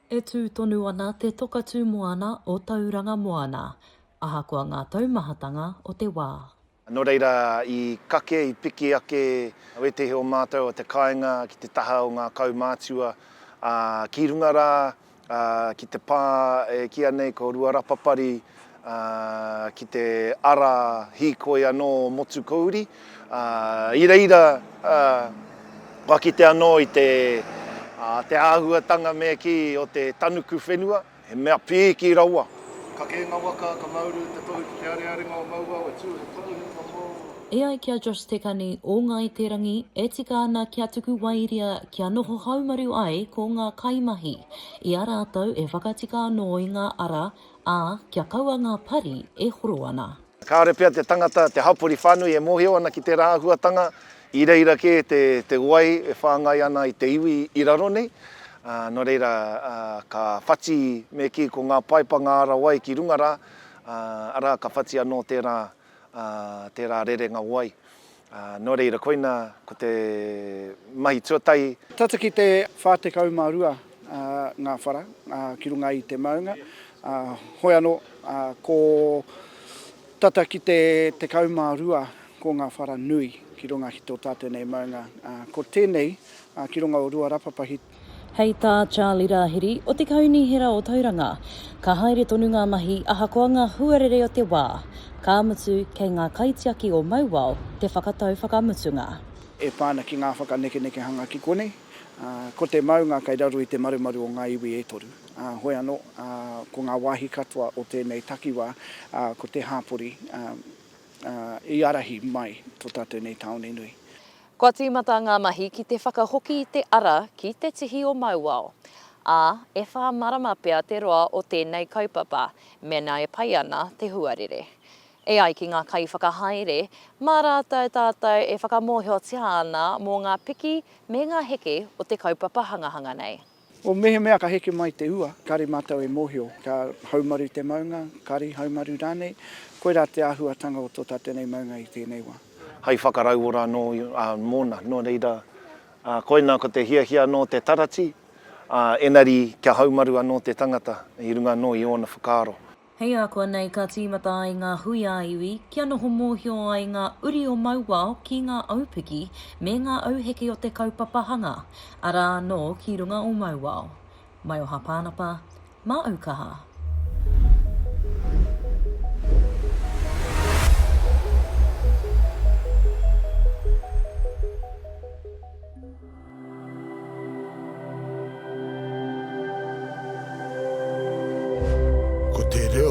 E tū tonu ana te toka tū moana o Tauranga Moana, ahakoa ngā taumahatanga o te wā. Nō reira, i kake, i piki ake wētehi o mātou o te kāinga ki te taha o ngā kaumātua, ā, ki runga rā, ā, ki te pā e kīia nei ko Ruarapapari, ā, ki te ara hīkoi anō o Motukouri, ā, i reira, ā, kua kite anō i te, ā, te āhuatanga me kī o te tanuku whenua. He mea pīki rawa. Ka kē nga waka, ka mauru te tohu ki te arearenga o Mauao e tū he kanohi ka mou. E ai ki a Josh Tekani o Ngāi Te Rangi, e tika ana kia tuku wairia kia noho haumaru ai ko ngā kaimahi i a rātou e whakatika anō i ngā ara, ā, kia kaua ngā pari e horo ana. Kāore pea te tangata, te hapori whānui e mōhio ana ki tērā āhuatanga, i reira kē te, te wai e whāngai ana i te iwi i raro nei, ā, nō reira, ā, ka whati me kī ko ngā paipa, ngā ara wai ki runga rā, ā, arā, ka whati anō tērā, ā, tērā rerenga wai. Ā, nō reira, koina ko te mahi tuatahi. Tata ki te 42 ngā whara ki runga i te maunga, hoi anō, ko tata ki te 12 ko ngā whara nui ki runga ki tō tātou nei maunga. Ko tēnei ki runga o Ruarapapahi. Hei tā Charlie Rahiri o te Kaunihera o Tauranga, ka haere tonu ngā mahi ahakoa ngā huarere o te wā, ka mutu kei ngā kaitiaki o Mauao te whakatau whakamutunga. E pā ana ki ngā whakanekenekehanga ki konei, ko te maunga kei raro i te marumaru o ngā iwi e toru. Hoi anō, ko ngā wāhi katoa o tēnei takiwā, ko te hāpori i ārahi mai tō tātou nei tāone nui. Kua tīmata ngā mahi ki te whakahoki i te ara ki te tihi o Mauao, ā, e whā marama pea te roa o tēnei kaupapa, mēnā e pai ana te huarere. E ai ki ngā kaiwhakahaere, mā rātou tātou e whakamōhiotia ana mō ngā piki me ngā heke o te kaupapa hangahanga nei. O mehemea ka heke mai te ua, kare mātou e mōhio, ka haumaru te maunga, kare haumaru rānei, koirā te āhuatanga o tō tātou nei maunga i tēnei wā. Hai whakarauora anō mōna, nō reira, koina ko te hiahia anō te tarati, engari kia haumaru anō te tangata i runga anō i ōna whakaaro. Hei ākuanei ka tīmata ai ngā hui ā-iwi kia noho mōhio ai ngā uri o Mauao ki ngā aupiki me ngā auheke o te kaupapa hanga, arā anō ki runga o Mauao. Maioha Pānapa, Māu Kaha. Ko te reo.